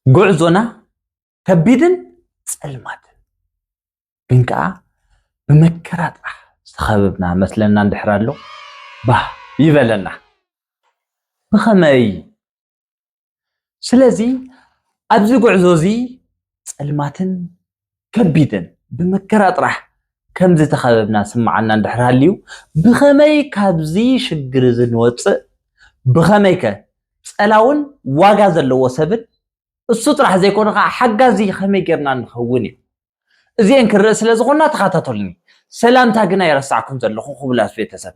ጉዕዞና ከቢድን ጸልማትን ግን ከኣ ብመከራ ጥራሕ ዝተኸበብና መስለና እንድሕር ኣሎ፣ ባህ ይበለና። ብኸመይ? ስለዚ ኣብዚ ጉዕዞ እዚ ጸልማትን ከቢድን ብመከራ ጥራሕ ከም ዝተኸበብና ስምዓና እንድሕር ሃልዩ፣ ብኸመይ ካብዚ ሽግር እዚ ንወጽእ? ብኸመይከ? ጸላውን ዋጋ ዘለዎ ሰብን እሱ ጥራሕ ዘይኮነ ከዓ ሓጋዚ ከመይ ጌርና ንኸውን እዩ። እዚኤን ክርኢ ስለ ዝኾንና ተኸታተሉኒ። ሰላምታ ግን ኣይረሳዕኩን ዘለኹ ክቡላት ቤተሰብ።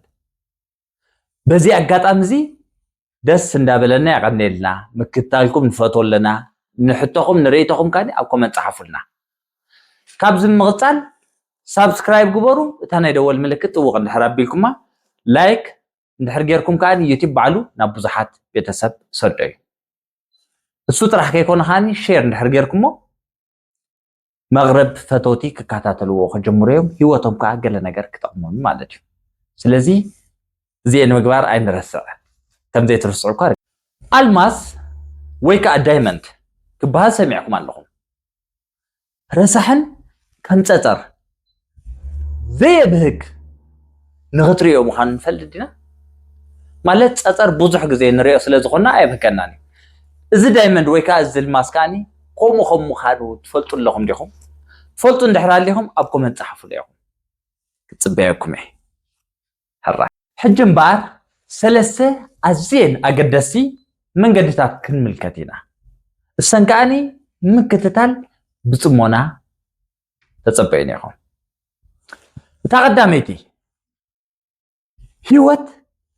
በዚ ኣጋጣሚ እዚ ደስ እንዳበለና የቐኔልና። ምክታልኩም ንፈትዎ ኣለና። ንሕቶኹም ንርእይቶኹም ካኒ ኣብ ኮመንት ጸሓፉልና። ካብዚ ምቕጻል ሳብስክራይብ ግበሩ። እታ ናይ ደወል ምልክት ጥውቕ እንድሕር ኣቢልኩማ፣ ላይክ እንድሕር ጌርኩም ከኣ ዩቲብ ባዕሉ ናብ ብዙሓት ቤተሰብ ሰዶ እዩ። እሱ ጥራሕ ከይኮነ ከኣ ሼር እንድሕር ጌርኩሞ መቕረብ ፈተውቲ ክከታተልዎ ክጅምሩ እዮም። ህይወቶም ከኣ ገለ ነገር ክጠቕሞም ማለት እዩ። ስለዚ እዚኤን ምግባር ኣይንረስዕ። ከም ዘይትርስዑ እኳ። ኣልማዝ ወይ ከኣ ዳይመንድ ክበሃል ሰሚዕኩም ኣለኹም። ረሳሕን ከም ጸጸር ዘየብህግ ንኽትርእዮ ምዃኑ ንፈልጥ ዲና? ማለት ጸጸር ብዙሕ ግዜ ንርእዮ ስለ ዝኾንና ኣየብህገናን እዩ። እዚ ዳይመንድ ወይ ከኣ እዚ ኣልማዝ ከኣኒ ከምኡ ከም ምዃኑ ትፈልጡ ኣለኹም ዲኹም? ትፈልጡ እንድሕር ኣሊኹም ኣብ ኮመንት ጸሓፉለይ ኢኹም። ክጽበየኩም እየ። ሕራይ። ሕጂ እምበኣር ሰለስተ ኣዝየን ኣገደስቲ መንገድታት ክንምልከት ኢና። እሰን ከኣኒ ምክትታል ብጽሞና ተጸበዩኒ ኢኹም። እታ ቀዳመይቲ፣ ህይወት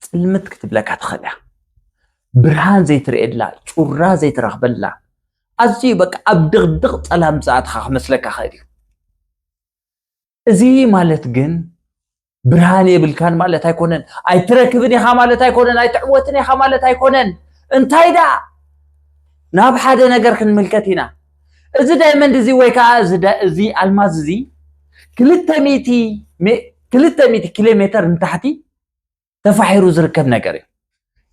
ጽልምት ክትብለካ ትኽእል እያ። ብርሃን ዘይትርእየላ፣ ጩራ ዘይትረኽበላ፣ ኣዝዩ በቃ ኣብ ድቕድቕ ጸላም ዝኣትኻ ክመስለካ ይኽእል እዩ። እዚ ማለት ግን ብርሃን የብልካን ማለት ኣይኮነን። ኣይትረክብን ኢኻ ማለት ኣይኮነን። ኣይትዕወትን ኢኻ ማለት ኣይኮነን። እንታይ ደኣ? ናብ ሓደ ነገር ክንምልከት ኢና። እዚ ዳይመንድ እዚ ወይ ከኣ እዚ ዳ-፣ እዚ ኣልማዝ እዚ ክልተ ሚእቲ ሜ-፣ ክልተ ሚእቲ ኪሎ ሜተር ንታሕቲ ተፋሒሩ ዝርከብ ነገር እዩ።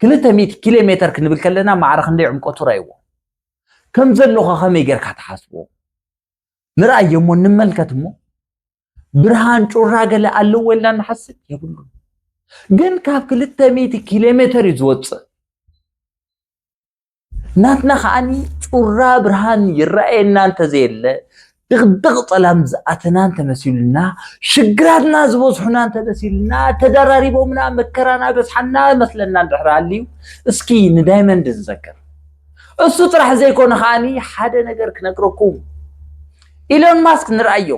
ክልተ ሚእቲ ኪሎ ሜተር ክንብል ከለና ማዕረ ክንደይ ዕምቆቱ ርኣይዎ። ከም ዘሎኻ ከመይ ጌርካ ትሓስቦ? ንርኣዮ እሞ ንመልከት እሞ፣ ብርሃን ጩራ ገለ ኣለዎ ኢልና ንሓስብ የብሉን። ግን ካብ ክልተ ሚእቲ ኪሎ ሜተር እዩ ዝወጽእ። ናትና ከኣኒ ጩራ ብርሃን ይረኣየና እንተዘየለ፣ ድቕድቕ ጸላም ዝኣተና እንተመሲሉና፣ ሽግራትና ዝበዝሑና እንተመሲሉና፣ ተደራሪቦምና መከራና በዝሓና መስለና እንድሕር ሃልዩ፣ እስኪ ንዳይመንድ ንዘክር። እሱ ጥራሕ ዘይኮነ ከኣኒ ሓደ ነገር ክነግረኩም። ኢሎን ማስክ ንርኣዮ።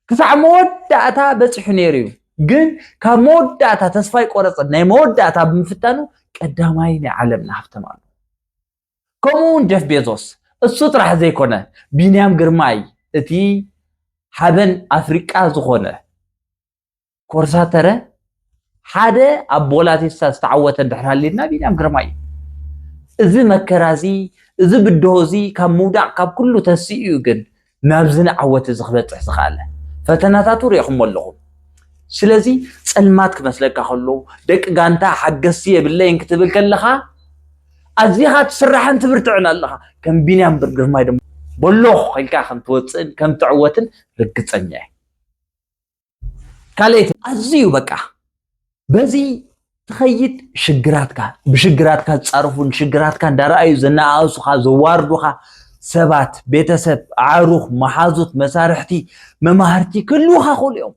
ክሳዕ መወዳእታ በጺሑ ነይሩ እዩ። ግን ካብ መወዳእታ ተስፋ ኣይቆረጸን። ናይ መወዳእታ ብምፍታኑ ቀዳማይ ናይ ዓለምና ሃብታም ኣሎ። ከምኡ እውን ጀፍ ቤዞስ፣ እሱ ጥራሕ ዘይኮነ፣ ቢንያም ግርማይ፣ እቲ ሓበን ኣፍሪቃ ዝኾነ ኮርሳተረ፣ ሓደ ኣብ ቦላቲስታ ዝተዓወተ እንድሕር ሃልዩና ቢንያም ግርማይ እዩ። እዚ መከራ እዚ፣ እዚ ብድሆ እዚ ካብ ምውዳቕ ካብ ኩሉ ተሲኡ እዩ ግን ናብዚ ንዓወት እዚ ክበጽሕ ዝኸኣለ። ፈተናታቱ ርኢኹሞ ኣለኹም። ስለዚ ጸልማት ክመስለካ ከሎ፣ ደቂ ጋንታ ሓገዝቲ የብለይን ክትብል ከለኻ፣ ኣዚኻ ትስራሕን ትብርትዕን ኣለኻ። ከም ቢንያም ግርማይ ድማ በሎኽ ኢልካ ከም ትወጽእን ከም ትዕወትን ርግጸኛ እየ። ካልኣይቲ ኣዝዩ በቃ በዚ ትኸይድ ሽግራትካ፣ ብሽግራትካ ዝጻረፉ፣ ንሽግራትካ እንዳረኣዩ ዘነኣእሱኻ፣ ዘዋርዱኻ ሰባት፣ ቤተሰብ፣ ኣዕሩኽ፣ መሓዙት፣ መሳርሕቲ፣ መማህርቲ ክህልዉኻ ይኽእሉ እዮም።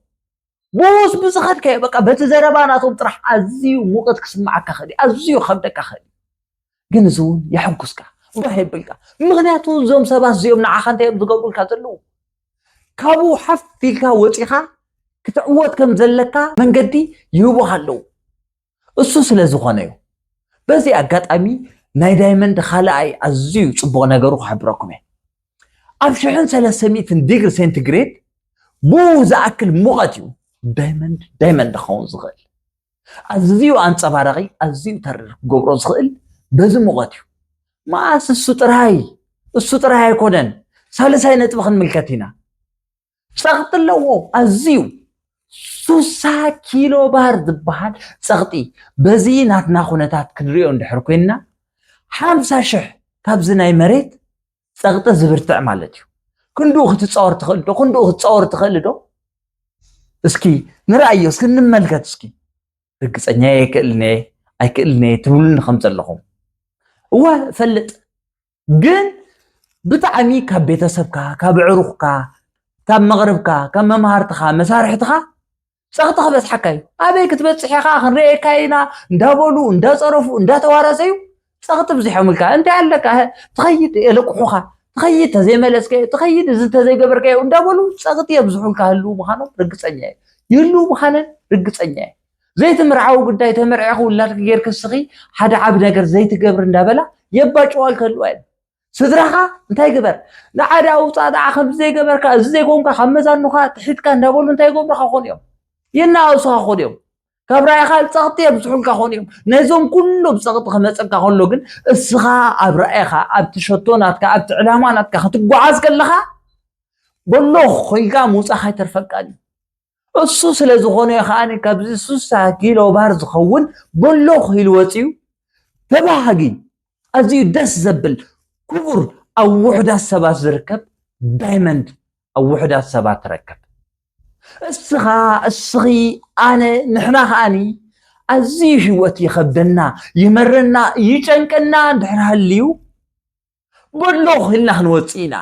ብኡስ ብዝኸድካዮ በቃ በቲ ዘረባ ናቶም ጥራሕ ኣዝዩ ሙቐት ክስምዓካ ይኽእል እዩ፣ ኣዝዩ ክኸብደካ ይኽእል እዩ። ግን እዚ እውን የሐጉስካ፣ ባህ የብልካ። ምኽንያቱ እዞም ሰባት እዚኦም ንዓኻ እንታይ እዮም ዝገብሩልካ ዘለዉ? ካብኡ ሓፍ ኢልካ ወጺኻ ክትዕወት ከም ዘለካ መንገዲ ይህቡኻ ኣለዉ። እሱ ስለ ዝኾነ እዩ። በዚ ኣጋጣሚ ናይ ዳይመንድ ካልኣይ ኣዝዩ ጽቡቕ ነገሩ ክሕብረኩም እየ። ኣብ ሽሕን ሰለስተ ሚእትን ዲግሪ ሴንቲግሬድ ብኡ ዝኣክል ሙቐት እዩ ዳይመንድ፣ ዳይመንድ ክኸውን ዝኽእል። ኣዝዩ ኣንጸባራቒ፣ ኣዝዩ ተሪር ክገብሮ ዝኽእል በዚ ሙቐት እዩ። መኣስ እሱ ጥራይ፣ እሱ ጥራይ ኣይኮነን። ሳልሳይ ነጥቢ ክንምልከት ኢና። ጸቕጢ ኣለዎ ኣዝዩ። ሱሳ ኪሎ ባር ዝበሃል ጸቕጢ። በዚ ናትና ኩነታት ክንሪኦ እንድሕር ኮይንና፣ ሓምሳ ሽሕ ካብዚ ናይ መሬት ጸቕጢ ዝብርትዕ ማለት እዩ። ክንድኡ ክትጻወር ትኽእል ዶ? ክንድኡ ክትጻወር ትኽእል ዶ? እስኪ ንርኣዮ፣ እስኪ እንመልከት። እስኪ ርግጸኛ እየ ኣይክእልን እየ፣ ኣይክእልን እየ ትብሉኒ ከም ዘለኹም እወ እፈልጥ። ግን ብጣዕሚ ካብ ቤተሰብካ፣ ካብ ኣዕሩኽካ፣ ካብ መቕርብካ፣ ካብ መማህርትኻ፣ መሳርሕትኻ ጸቕጢ ክበዝሓካ እዩ። ኣበይ ክትበጽሕ ኢኻ፣ ክንርእየካ ኢና እንዳበሉ እንዳጸረፉ እንዳተዋረሰዩ ጸቕጢ ብዚሖምልካ። እንታይ ኣለካ ትኸይድ የለቅሑኻ፣ ትኸይድ ተዘይመለስካዮ፣ ትኸይድ እዚ ተዘይገበርካዮ እንዳበሉ ጸቕጢ የብዝሑልካ ህልው ምዃኖም ርግጸኛ እየ። ይህልው ምዃነን ርግጸኛ እየ። ዘይትምርዓዊ ጉዳይ ተመርዒኻ ውላድኪ ጌርኪ እስኺ ሓደ ዓቢ ነገር ዘይትገብሪ እንዳበላ የባጭዋልካ ህልዋ እየን። ስድራኻ እንታይ ግበር፣ ንዓዳ ኣውጻእ፣ ንዓ ከምዚ ዘይገበርካ፣ እዚ ዘይኮንካ፣ ካብ መዛኑኻ ትሒትካ እንዳበሉ እንታይ ይገብሩኻ ኾኑ እዮም? የናኣእሱኻ ኾኑ እዮም። ካብ ራእይኻ ጸቕጢ የብዝሑልካ ኾኑ እዮም። ነዞም ኩሎም ጸቕጢ ክመጸካ ከሎ ግን እስኻ ኣብ ራእይኻ፣ ኣብቲ ሸቶ ናትካ፣ ኣብቲ ዕላማ ናትካ ክትጓዓዝ ከለኻ በሎ ኮይንካ ምውጻእኻ ኣይተርፈካን እዩ። እሱ ስለ ዝኾነ እዩ ከኣ ካብዚ ስሳ ኪሎ ባር ዝኸውን በሎ ኢሉ ወጺኡ ተባሃጊ ኣዝዩ ደስ ዘብል ክቡር ኣብ ውሑዳት ሰባት ዝርከብ ዳይመንድ ኣብ ውሑዳት ሰባት ትረከብ። እስኻ፣ እስኺ፣ ኣነ፣ ንሕና ከኣኒ ኣዝዩ ህይወት ይኸብደና፣ ይመረና፣ ይጨንቀና እንድሕር ሃልዩ በሎ ኢልና ክንወጽእ ኢና።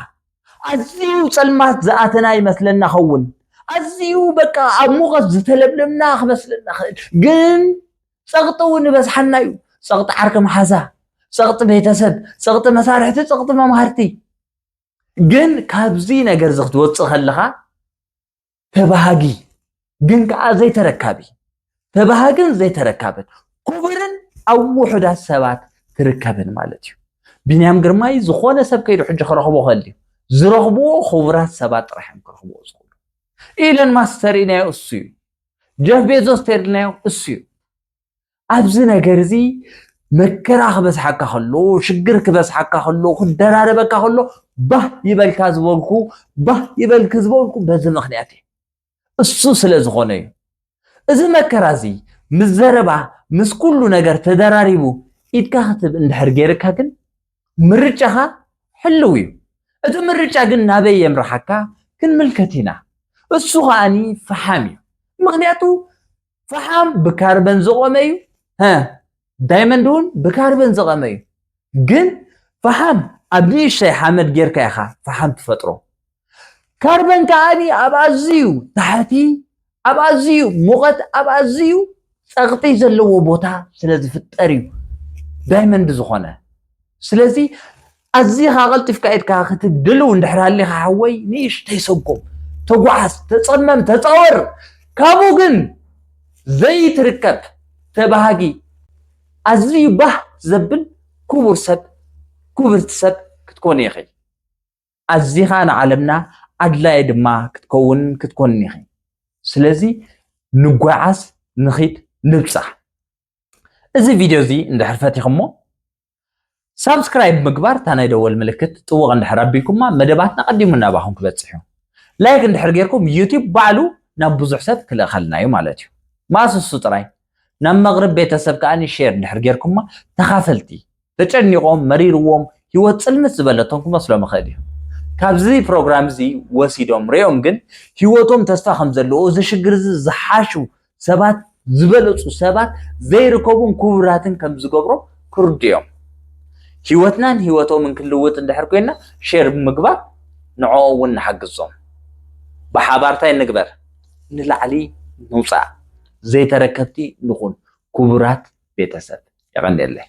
ኣዝዩ ጸልማት ዝኣተና ይመስለና ኸውን። ኣዝዩ በቃ ኣብ ሙቐት ዝተለብለብና ክመስለና ኽእል። ግን ጸቕጢ እውን ይበዝሓና እዩ። ጸቕጢ ዓርኪ መሓዛ፣ ጸቕጢ ቤተሰብ፣ ጸቕጢ መሳርሕቲ፣ ጸቕጢ መምሃርቲ። ግን ካብዚ ነገር እዚ ክትወጽእ ከለኻ ተባሃጊ ግን ከኣ ዘይተረካቢ፣ ተባሃግን ዘይተረካብን፣ ክቡርን ኣብ ውሑዳት ሰባት ትርከብን ማለት እዩ። ቢንያም ግርማይ ዝኾነ ሰብ ከይዱ ሕጂ ክረኽቦ ከል እዩ። ዝረኽብዎ ክቡራት ሰባት ጥራሕ እዮም ክረኽብዎ ዝኽእሉ። ኢለን ማስክ ተሪእናዮ እሱ እዩ። ጀፍ ቤዞስ ተሪእናዮ እሱ እዩ። ኣብዚ ነገር እዚ መከራ ክበዝሓካ ከሎ፣ ሽግር ክበዝሓካ ከሎ፣ ክደራረበካ ከሎ፣ ባህ ይበልካ ዝበልኩ፣ ባህ ይበልክ ዝበልኩ በዚ ምኽንያት እዩ። እሱ ስለ ዝኾነ እዩ። እዚ መከራ እዚ ምስ ዘረባ፣ ምስ ኩሉ ነገር ተደራሪቡ ኢድካ ክትብ እንድሕር ገይርካ ግን ምርጫኻ ሕልው እዩ። እቲ ምርጫ ግን ናበይ የምርሓካ ክንምልከት ኢና። እሱ ከኣኒ ፈሓም እዩ። ምኽንያቱ ፈሓም ብካርበን ዝቖመ እዩ። ሀ፣ ዳይመንድ እውን ብካርበን ዝቐመ እዩ። ግን ፈሓም ኣብ ንእሽተይ ሓመድ ጌርካ ኢኻ ፈሓም ትፈጥሮ። ካርበን ከኣኒ ኣብ ኣዝዩ ታሕቲ፣ ኣብ ኣዝዩ ሙቐት፣ ኣብ ኣዝዩ ጸቕጢ ዘለዎ ቦታ ስለ ዝፍጠር እዩ ዳይመንድ ዝኾነ። ስለዚ ኣዚኻ ቀልጢፍካ ኢድካ ክትድልው እንድሕር ሃሊኻ ሓወይ፣ ንእሽተይ ሰጎም፣ ተጓዓዝ፣ ተጸመም፣ ተጻወር። ካብኡ ግን ዘይትርከብ ተባሃጊ፣ ኣዝዩ ባህ ዘብል ክቡር ሰብ፣ ክብርቲ ሰብ ክትኮኒ ኢኺ። ኣዚኻ ንዓለምና ኣድላዪ ድማ ክትከውን ክትኮኒ ኢኺ። ስለዚ ንጓዓዝ፣ ንኺድ፣ ንብጻሕ። እዚ ቪድዮ እዚ እንድሕር ፈቲኽሞ ሳብስክራይብ ምግባር፣ እታ ናይ ደወል ምልክት ጥውቕ እንድሕር ኣቢልኩማ መደባትና ቀዲሙ እናባኹም ክበጽሕ እዩ። ላይክ እንድሕር ጌርኩም ዩቲዩብ ባዕሉ ናብ ብዙሕ ሰብ ክልእኸልና እዩ ማለት እዩ። ማስ እሱ ጥራይ ናብ መቕርብ ቤተሰብ ከኣ ሼር እንድሕር ጌርኩማ ተኻፈልቲ ተጨኒቖም መሪርዎም ህይወት ጽልምት ዝበለቶም ክመስሎም ይኽእል እዩ። ካብዚ ፕሮግራም እዚ ወሲዶም ሪኦም ግን ህይወቶም ተስፋ ከም ዘለዎ፣ እዚ ሽግር እዚ ዝሓሹ ሰባት፣ ዝበለጹ ሰባት ዘይርከቡን ክቡራትን ከም ዝገብሮም ክርድዮም። ህይወትናን ህይወቶምን ክንልውጥ እንድሕር ኮይና ሼር ብምግባር ንዕኦም እውን ንሓግዞም። ብሓባር እንታይ ንግበር? ንላዕሊ ንውጻእ። ዘይተረከብቲ ንኹን ክቡራት ቤተሰብ። የቐንየለይ።